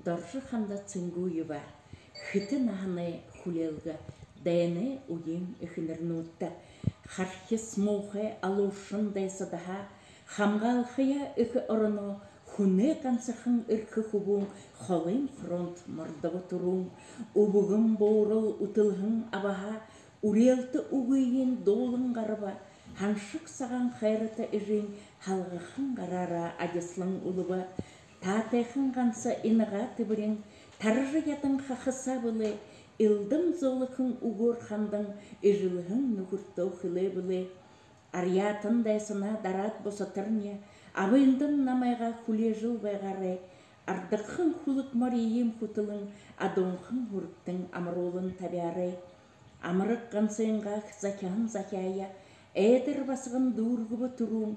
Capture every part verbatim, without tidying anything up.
Доржо-Ханда Цынгуева. Хэтэ наһанай хүлеэлгэ. Дайнай үеын эхэнэрнүүдтэ. Хархис муухай алууршан дайсадһаа хамгаалхаяа эхэ ороноо хүнэй гансахан эрхэ хүбүүн холын фронт мордобо түрүүн. Үбгэн буурал үтэлһэн абаһаа үреэлтэ үгыень дуулан гараба. Һаншаг сагаан хайрата эжынь һалгахан гараараа адислан үлэбэ. Таатайхан ганса инагаа тэбэрин таража ядан хахасаа бэлэй, илдам зөөлэхэн үгөөр хандан эжэлһэн нүхэртөө хэлээ бэлэй. Арьяатан дайсанаа дараад бусатарни, абындам намайгаа хүлеэжэл байгаарай. Ардагхан хүлэг мориием хүтэлэн, адуунхан һүрэгтэнь амаруулан табяарай. Амараг гансынгаа захиһан захяае Айдар басаган дүүргэбэ түрүүн.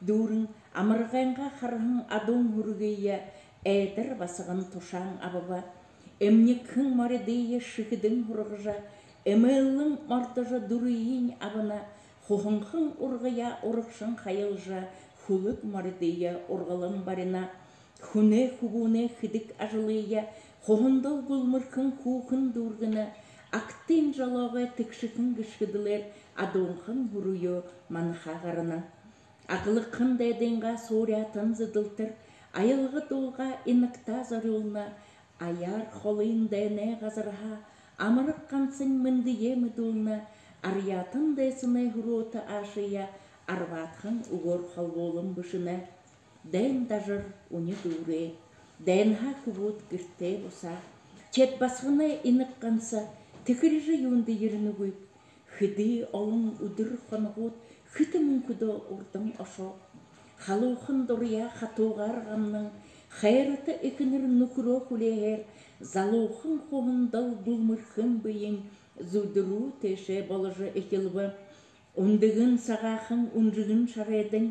Дүүрэн амарагайнгаа хараһан адуун һүрэгые Айдар басаган тушаан абаба. Эмнигхэн моридые шэхэдэн һургажа, эмээлэн мордожо дүрыень абана. Хуһанхан ургаяа урагшань хаялжа, хүлэг моридые ургалан барина. Хүнэй хүбүүнэй хэдэг ажалые хуһандал гүлмэрхэн хүүхэн дүүргэнэ. Агтын жолоогой тэгшэхэн гэшхэдэлээр адуунхан һүрэгөө манахаа гарана. Аглахан дайдынгаа сууряатан зэдэлтэр аялга дуугаа инагтаа зорюулна. Аяар холын дайнай газарһаа амараг гансань мэндые мэдүүлнэ. Арьяатан дайсанай һүрөөтэ аашые арбаадхан үгөөр холбуулан бэшэнэ. Дайн дажар, үни дүүрээ. Дайнһаа хүбүүд гэртээ бусаа. Теэд басаганай инаг ганса тэхэрижэ юундэ ерэнэгүйб? Хэды олон үдэр хоногууд хэтэ мүнхэдөө урдан ошоо. Халуухан дуряа хатуугаар гамнан, хайрата эхэнэр нүхэрөө хүлеэһээр залуухан хуһандал гүлмэрхэн бэень зүдэрүү тээшээ боложо эхилбэ. Үндэгэн сагаахан үнжэгэн шарайдань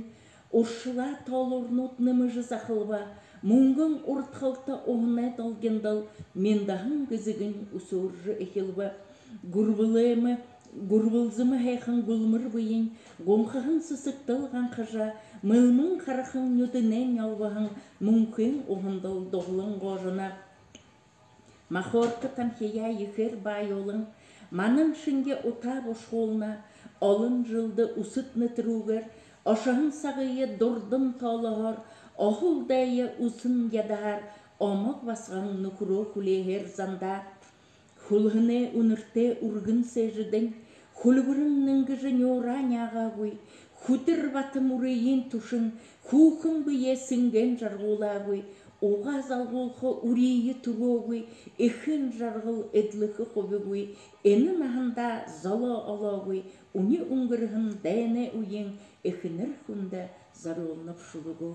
уршалаа тоолуурнууд нэмэжэ захалба. Мүнгэн урдхалта уһанай долгиндол миндаһан гэзэгэнь үсөөржэ эхилбэ. Гүрбэлээмэ, гүрбэлзэмэ һайхан гүлмэр бэень гунхаһан сэсэгтэл ганхажа, мэлмэн харахан нюдэнэй нёлбоһон мүнхын уһандал дуһалан гоожоно. Махорка тамхияа ехээр бааюулан, манан шэнги утаа бушхуулна. Олон жэлдэ үсэд нэтэрүүгээр ошоһон сагые дурдан тоолоһоор, оһол дайе үсэн ядаһаар омог басаган нүхэрөө хүлеэһээр зандаа. Хүлһэнэй үнэртэй үргэн сээжэдэнь хүльбэрэн нэнгэжэ нюураа няагаагүй, хүдэр бата мүрыень түшэн, хүүхэн бэеэ сэнгээн жаргуулаагүй, угаа залгуулха үрые түрөөгүй, эхын жаргал эдлэхэ хубигүй, энэ наһандаа золоо олоогүй, үни үнгэрһэн дайнай үеын эхэнэр хүндэ зорюулнаб шүлэгөө.